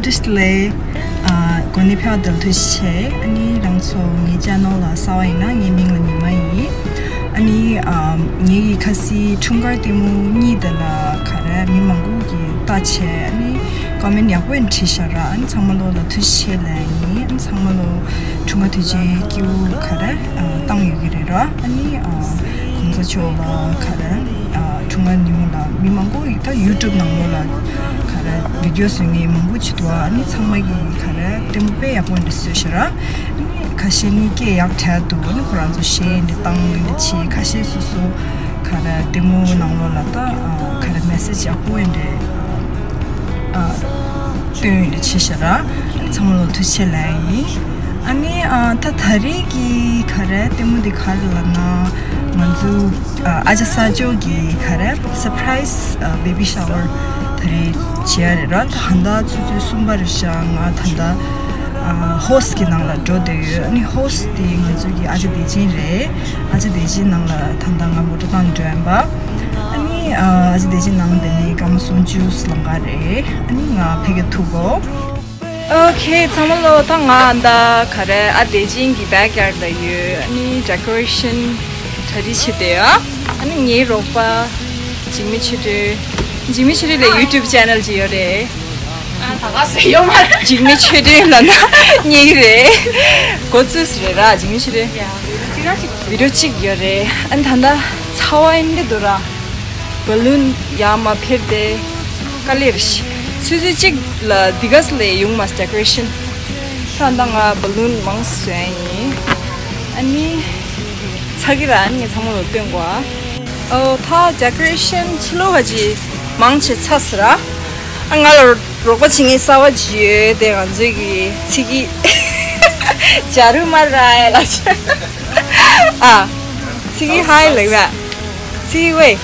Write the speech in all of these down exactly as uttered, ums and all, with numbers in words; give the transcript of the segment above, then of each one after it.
ལས། ཨ། གོ་གནས་འཕེལ་བ་དེ་ལ་ཐུགས་རྗེ་ཆེ། ཨ་ནི་རང་ཚོ་ངའི་ཅེ་ནལ་ལ་གསར་པ་ཡིན་ན། ངའི་མིང་ལ་ཉི་མ་ཡིན། ཨ་ནི། ཨ། ངའི་ཁ་སང་འཁྲུངས་སྐར་ལྟད་མོ་གཉིས་དེ་ལ་ག་རེ་མི་མང་པོ་གིས་ལྟ་བྱས། ཨ་ནི་ཀོ་མེན་ཡག་པོ་ཡང་བྲིས་ཤག་ར། ཨ་ནི་ཚང་མ་ལོ་ལ་ཐུགས་རྗེ་ཆེ་ལབ་ཡིན། ཨ་ནི་ཚང་མ་ལོ་འཁྲུངས་སྐར་དུས་ཆེན་སྐྱིད་པོ་ག་རེ། ཨ། བཏང་ཡོད་ཀྱི་རེད་ར། ཨ་ནི། ཨ། གོང་ས་མཆོག་ལ་ག་རེ། ཨ། འཁྲུངས་སྐར་ཉིན་མོ་ལ་མི་མང་པོ་ཡིས་ད་ཡུ་ཊུབ་ནང་ལོགས་ལ་ག་རེ་བི་ཌི་ཡོ་བཟོ་མཁན་མང་པོ་ཅིག་འདུག་ཨ་ནི་ཚང་མ་གིས་ག་རེ་ལྟད་མོ་དཔེ་ཡག་པོ་འདི་བཟོས་ཤག་ར། ཨ་ནི་ཁ་ཤས་ནི་སྐད་ཡག་དྲག་འདུག་ཨ་ནི་ཁོ་རང་ཚོ་གཞས་འདི་བཏང་འདི་བྱས། ཁ་ཤས་སོ་སོ་ག་རེ་ལྟད་མོ་ནང་ལོགས་ལ་ད། ཨ། ག་རེ་མེ་སེ་ཇི་ཡག་པོ་འདི། ཨ། སྟོན་ཡོད་ཆེ་ཤག་ར། ཚང་མ་ལོ་ཐུགས་རྗེ་ཆེ་ལབ་ཡིན། ཨ་ནི། ཨ། ད་ད་རེས་ཀྱི་ག་རེ་ལྟད་མོ་འདི་ག་རེ་ལབ་ན། ང་ཚོ། ཨ། ཨ་ཅག་གསར་འབྱོར་གྱི་ག་རེ་སར་པ་རའི་སི་བེ་བི་ཤ་ཝར་ད་རེས་བྱེད་ཡ་རེད་ར། ད་ད་ལྟ་ཆུ་ཚོད་གསུམ་པ་རེད་ཤག་ང་ད་ལྟ། ཨ། ཧོ་སི་གི་ནང་ལ་འགྲོ་བསྡད་ཡོད། ཨ་ནི་ཧོ་སི་དེ་ང་ཚོ་གི་ཨ་ཅག་བདེ་ཆེན་རེད། ཨ་ཅག་བདེ་ཆེན་ནང་ལ་ད་ལྟ་ང་མོ་ཊ་བཏང་འགྲོ་ཡིན་པ། ཨ་ནི། ཨ། ཨ་ཅག་བདེ་ཆེན་ནང་དེ་ནི་སྐར་མ་སུམ་ཅུ་ལམ་ཁ་རེད། ཨ་ནི་ང་ཕ་གིར་ཐུག་གོ། ཨོ་ཁེ། ཚང་མ་ལོ། ད་ང་ད་ག་རེ་ཨ་བདེ་ཆེན་གྱི་བེག་ཡར་ཌི་ལ་ཡོད། ཨ་ནི་ཌེ་ཀོ་རེ་ཤན་གྲ་སྒྲིག་བྱེད་བསྡད་ཡོད། ཨ་ནི་ངའི་རོགས་པ་འཇིགས་མེད་ཆོས་སྒྲོན། འཇིགས་མེད་ཆོས་སྒྲོན་ལ་ཡུ་ཊུབ་ཅེ་ནལ་ཅིག་ཡོད་རེད། ཨ། ད་ག་ཟེར་ཡོད་མ་རེད། འཇིགས་མེད་ཆོས་སྒྲོན་ལབ་ན་རྙེད་ཀྱི་རེད། འགོ་ཚུགས་རེད་ར། འཇིགས་མེད་ཆོས་སྒྲོན། ཡ། བི་ཌི་ཡོ་གཅིག་ཡོད་རེད། ཨ་ནི་ད་ལྟ་ཚ་བ་ཡིན་གྱི་འདུག་ར། བ་ལུན་ཡར་མར་འཕུར་ཏེ་དཀའ་ལས་རེད་ཤག་ཆུ་ཚོད་གཅིག་ལ་འདི་ག་ལས་ཡོང་མ་ཌེ་ཀོ་རེ་ཤན། ད་ལྟ་ང་བ་ལུན་མང་བཟོས་ཡིན། ཨ་ནི་ཚ་གི་ར། ཨ་ནི་ངས་ཚང་མ་ལ་སྟོན་དགོས། ཨ། ཨོ། ད་ཌེ་ཀོ་རེ་ཤན་ཕྱི་ལོགས་ཁ་ཅིག་མང་ཆེ་ཚར་སོང་ར། ཨ། ང་ལ་རོགས་པ་བྱེད་མཁན་གསར་པ་ཅིག་ཡོད་དེ། ང་ཚོའི་གི་ཚིག་གི་ཇ་རུ་མ་ར་ཡ་ལ། ཨ། ཚིག་གི་ཧའི་ལབ་ར། ཚིག་གི་ཝེ།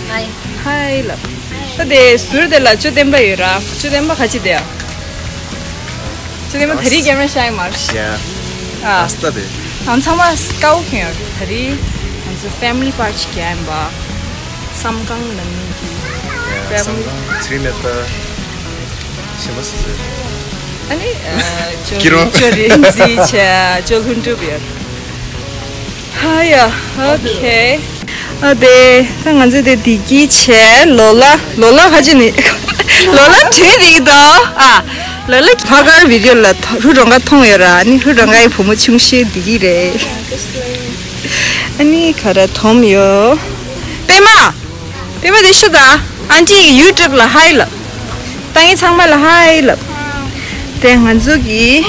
ཧའི། ཧའི་ལབ། ད་དེ་ཟུར་དེ་ལ་ཅོ་ཏན་པ་ཡོད་ར། ཅོ་ཏན་པ་ག་ཅི་དེ་ཡ། ཅོ་ཏན་པ་ད་རེས་ཀེམ་ར་ཤའི་མར། ཡ། ཨ། པ་སི་ཏ་དེ། ང་ཚང་མ་སྐའུ་ཁེན་ཡོད། ད་རེས་ང་ཚོ་ཕེ་མི་ལི་པར་ཅི་ཀེམ་པ། བསམ་གང་ནང་མི་གི་ཡ། ཕེ་མི་ལི། བསམ་གང་ཚིག་མེད་ད། ཞེ་མ་སི་ཟེར། ཨ་ནི། ཨ། ཅོ་ཀི་རོ། ཅོ་རིན་ཟི་ཆ་ཅོ་ལྷུན་གྲུབ་ཡོད། ཧ་ཡ། ཨོ་ཁེ། ཨ། དེ་ད་ང་ཚོ་དེ་བདེ་སྐྱིད་བྱས། ལོ་ལ། ལོ་ལ་ཁ་ཅིག་ནི། ལོ་ལ་བྲོས་རིག་དོ། ཨ། ལོ་ལ་ཕ་གར་བི་ཌི་ཡོ་ལ་ཧུ་རང་ག་མཐོང་ཡོད་ར། ཨ་ནི་ཧུ་རང་གའི་བུ་མོ་ཆུང་ཤོས་བདེ་སྐྱིད་རེད། ཨ་ནི་ག་ར་འཐོམ་ཡོད། པད་མ། པད་མ་དེ་ཤོད་ད། ཨན་ཊི་ཡི་ཡུ་ཊུབ་ལ་ཧའི་ལབ། ད་ངས་ཚང་མ་ལ་ཧའི་ལབ། དེ་ང་ཚོ་གི་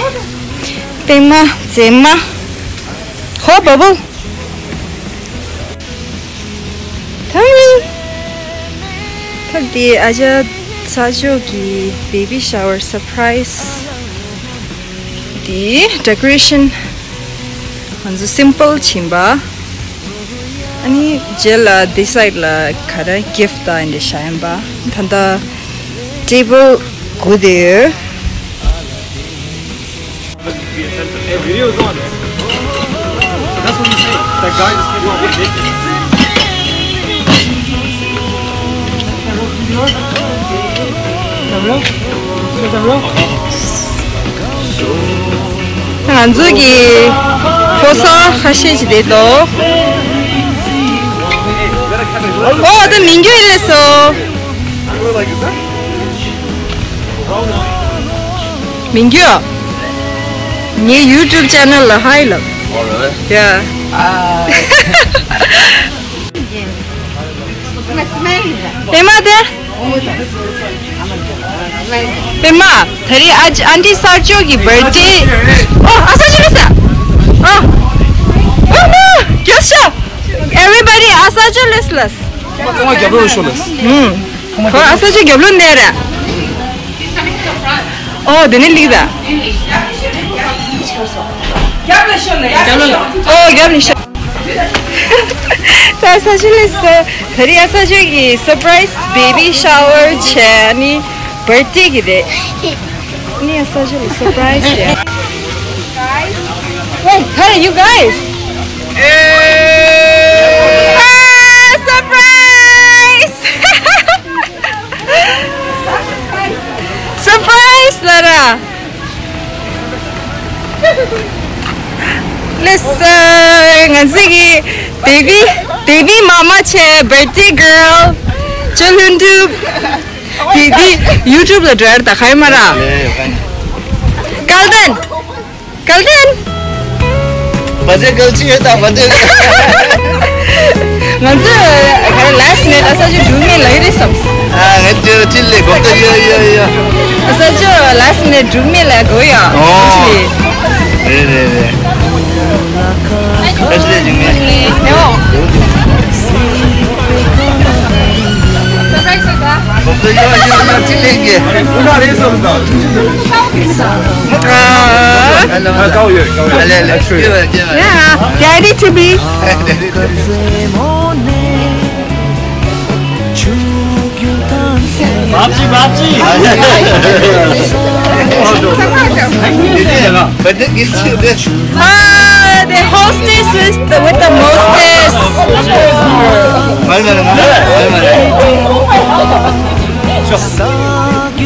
པད་མ་མཛེས་མ། ཧོ་བ་བུ། ཐང་། ཐབས་དེ་ཨ་ཅག་ས་ཕྱོགས་ཀྱི་བེ་བི་ཤ་ཝར་སར་པ་རའི་སི་དེ་ཌེ་ཀོ་རེ་ཤན། ང་ཚོ་སིམ་པལ་ཕྱིན་པ། ཨ་ནི་རྗེས་ལ་འདི་སའིཌ་ལ་ག་རེ་གིཕ་ཊི་དང་འདི་བཞག་ཡིན་པ། ད་ལྟ་ཊེ་བལ་སྒུག་བསྡད་ཡོད། Hey, video is on. That's what you say. That guy just came on. ང་ཚོ་གི་ཕོ་གསར་ཁ་ཤས་ཅིག་བསྡད་འདུག་ཨོ་ད་མི་འགྱུར་ལས་སོ། མི་འགྱུར། ངའི་ཡུ་ཊུབ་ཅེ་ནལ་ལ་ཧའི་ལབ། ཡ། པད་མ་དེ། པད་མ། ད་རེས་ཨ་ཅག་ཨན་ཊི་ས་ཕྱོགས་ཀྱི་བར་ཐི་ཌེ། ཨོ་ཨ་ས་ཕྱོགས་ལགས་སོ། ཨོ། ཨོ་ཧོ། རྒྱབ་ཤོག Everybody ཨ་ས་ཕྱོགས་ལགས་སོ། ཁོང་རྒྱབ་ལོགས་ཤོག་ལགས། ཧུམ། ཁོང་ཨ་ས་ཕྱོགས་རྒྱབ་ལོགས་ནས་རེད། ཨོ་དེ་ནས་ལིག་ད། ཨོ་རྒྱབ་ལ་ཤོག་ད་ས་ཕྱོགས་ལགས་སོ། ད་རེས་ཨ་ས་ཕྱོགས་ཀྱི་སར་པ་རའི་སི་བེ་བི་ཤ་ཝར་བྱས་ནི་བར་ཐི་ཌེ་གི་རེད། ནི་ཨ་ས་ཕྱོགས་ལ་སར་པ་རའི་སི་རེད། Wait, hey, you guys! Ah, surprise! Surprise ལ་ར། ང་ཚོ་གི་baby baby mama བྱས། birthday girl ཅོ་ལྷུན་གྲུབ། དེ་དེ་YouTube ལ་འགྲོ་ཡར་ད་ཁ་ཡོད་མ་ར། སྐལ་ལྡན། སྐལ་ལྡན། བ་ཚེ་གལ་ཆེ་ཡོད་དང་བ་ཚེ། ང་ཚོ་ག་རེ་last minute ཨ་ས་ཅོ་འགྲུབ་མེད་ལ་ཡོད་རེད་བསམ། ཨ་ང་ཚོ་ཅི་ལས་གོ་ད་ཡོད་ཡོད་ཡོད། ཨ་ས་ཅོ་last minute འགྲུབ་མེད་ལ་གོ་ཡ། ཨོ། རེད་རེད་རེད། Yeah, daddy to be. Babaji, Babaji. Ah, the hostess with the, with the mostest.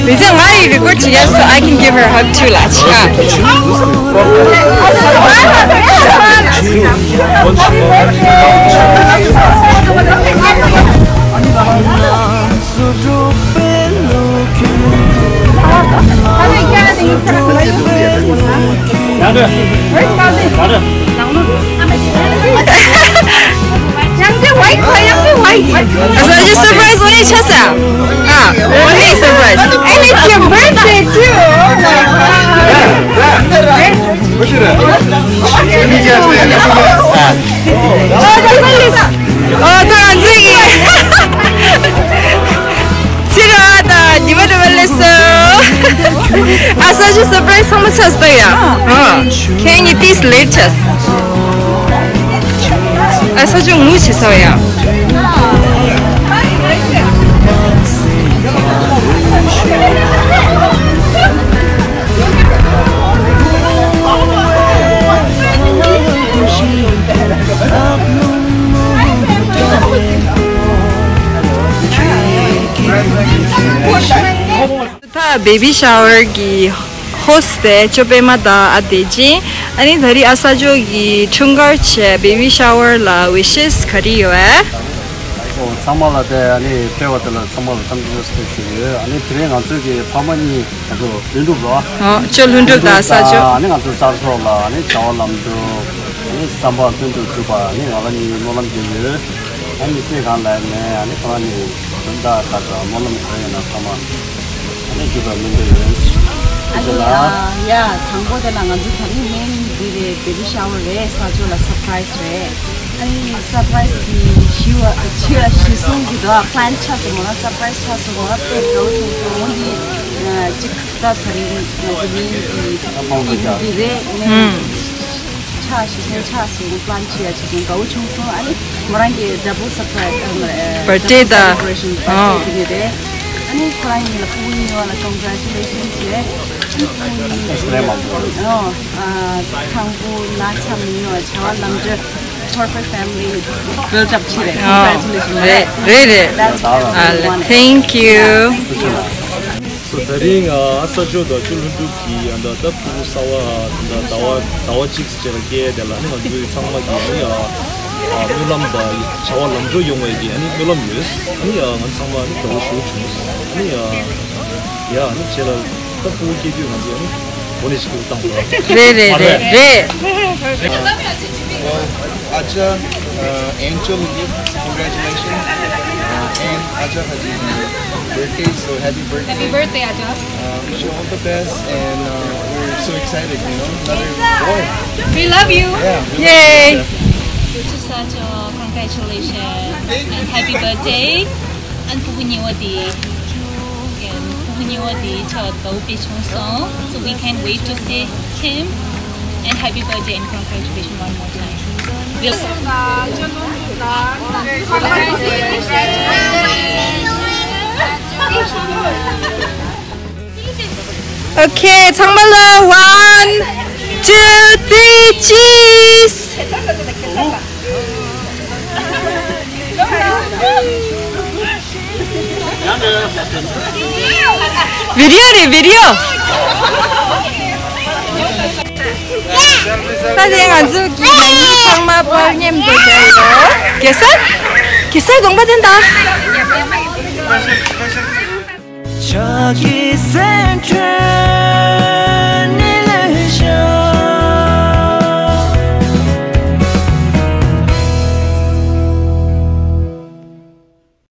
They say I record to yes, so I can give her a hug too, lah. Asa ཅོ་surprise ལོས་ཆགས་ས། ཨ། What is surprise? And it's your birthday too. Oh my god. Oh, the police. Oh, ད་ང་ཚོ་ཡིན། ཚེ་རིང་ཨ་ད་ཉི་མ་རེ་བ་ལས་སོ། ཨ་ས་ཅོ་surprise ཚང་མ་ཚར་སོང་ཡ། ཨ། ཁྱེད་གཉིས་ཏིས་late ཆགས། ཨ་ས་ཅོ་ངུ་བྱེད་སོང་ཡ། ད་baby shower གི་host དེ་ཅོ་པད་མ་དང་ཨ་བདེ་ཆེན། ཨ་ནི་ད་རེས་ཨ་ས་ཅོ་གི་འཁྲུངས་སྐར་བྱས་baby shower ལ་wishes ག་རེ་ཡོད་ཨེ། ཨོ་ཚང་མ་ལ་དེ་ཨ་ནི་སྤྲད་པ་དེ་ལ་ཚང་མ་ལ་འཚམས་འདྲི་བཀྲ་ཤིས་བདེ་ལེགས་ཞུ་གི་ཡོད། ཨ་ནི་དེ་རིང་ང་ཚོའི་གི་ཕ་མ་གཉིས་ང་ཚོ་ལྷུན་གྲུབ་རོ། ཨོ་ཅོ་ལྷུན་གྲུབ་དང་ཨ་ས་ཅོ། ཨ་ནི་ང་ཚོ་གསར་ཚོགས་ལ་ཨ་ནི་བྱ་བ་ལམ་འགྲོ། ཨ་ནི་བསམ་པ་ལྷུན་གྲུབ་གྲུབ་པ་ཨ་ནི་ང་རང་གཉིས་སྨོན་ལམ་རྒྱག་གི་ཡོད། ཨ་ནི་སེ་གང་ལ་ནས་ཨ་ནི་ཁོ་རང་ནི་དོན་དག་ཁག་དང་སྨོན་ལམ་གང་ཡོད་ན་ཚང་མ་ཨ་ནི་འགྲུབ་པར་སྨོན་འདུན་ཡོད། ཨ་ནི་ཡ་དང་པོ་དེ་ལ་ང་ཚོ་ད་ནི་main འདི་རེད། baby shower རེད། ས་ཅོ་ལ་surprise རེད། ཨ་ནི་surprise གི་ཞི་བ་ཞི་བ་ཞི་སོང་གི་འདུག plan ཆགས་སོང་ང་surprise ཆགས་སོང་ང་དཔེ་དགའ་བོ་བྱུང་སོང་། འོ་འདི་གཅིག་ད་ཚ་རིང་ང་ཚོ་main གི་འདི་རེད། main ཆགས་ཤིག་ཆགས་སོང་། plan བྱེད་ཡ་བྱེད་སོང་། དགའ་བོ་བྱུང་སོང་། ཨ་ནི་མོ་རང་གི་double surprise ཨ་མ་རེད། birthday དང་celebration ཨོ་birthday དེ་རེད། ཨ་ནི་ཁོ་རང་གཉིས་ལ་ཕྲུ་གུ་གཉིས་པ་ལ་congratulations རེད། ཨ་ནི་ཕྲུ་གུ་གཉིས་ཨོ་ཨ་ཐང་པོ་ན་ཚ་མི་ཉུང་བ་བྱ་བ་ལམ་འགྲོ་perfect family build up བྱེད་རེད། ཨོ congratulations རེད། རེད་རེད། That's what we want. Thank you. So ད་རིང་ཨ་ས་ཅོ་དང་ཅོ་ལྷུན་གྲུབ་ཀྱི་ཨ་ད་ད་ཕྲུ་གུ་གསར་པ་ཨ་ད་ཟླ་བ་ཟླ་བ་གཅིག་ཅིག་ལ་སྐྱེས་དེ་ལ་ནི་ང་ཚོའི་ཚང་མ་གི་ནི་ཨ་ཨ་སྨོན་ལམ་དང་བྱ་བ་ལམ་འགྲོ་ཡོང་བའི་གི་ཨ་ནི་སྨོན་ལམ་ཡོད། ཨ་ནི་ཨ་ང་ཚང་མ་ཨ་ནི་དགའ་བོ་ཞེ་པོ་བྱུང་སོང་། ཨ་ནི་ཨ་ཡ་ཨ་ནི་བྱས་ལ་ད་ཕྲུ་གུ་སྐྱེས་དུས་ང་ཚོ་ཨ་ནི་གོ་ནས་ཞིག་བཏང་དགོས། རེད་རེད་རེད་རེད། Well, Aja, uh, Angel, congratulations. Uh, and Aja has a birthday, so happy birthday. Happy birthday, Aja. Uh, wish you all the best, and uh, we're so excited, you know, another boy. We love you. Yeah. Yay. Wish you such a congratulations and happy birthday. And ཕྲུ་གུ་གཉིས་པ་དེ། ཕྲུ་གུ་གཉིས་པ་དེ་ཆ་དགའ་བོ་དཔེ་བྱུང་སོང་། So we can't wait to see him. And happy birthday and congratulations one more time. We'll Okay, ཚང་མ་ལ་one, two, three, cheese. བི་ཌི་ཡོ་རེད། བི་ཌི་ཡོ། ད་དེ་ང་ཚོ་གི་ཡང་ཚང་མ་པ་ མཉམ་དུ་བསྡད་ཡོད། གེ་སར། གེ་སར་དགོངས་པ་བསྟན་དང་། ཕྱག་གི་སེམས་ཁྲལ།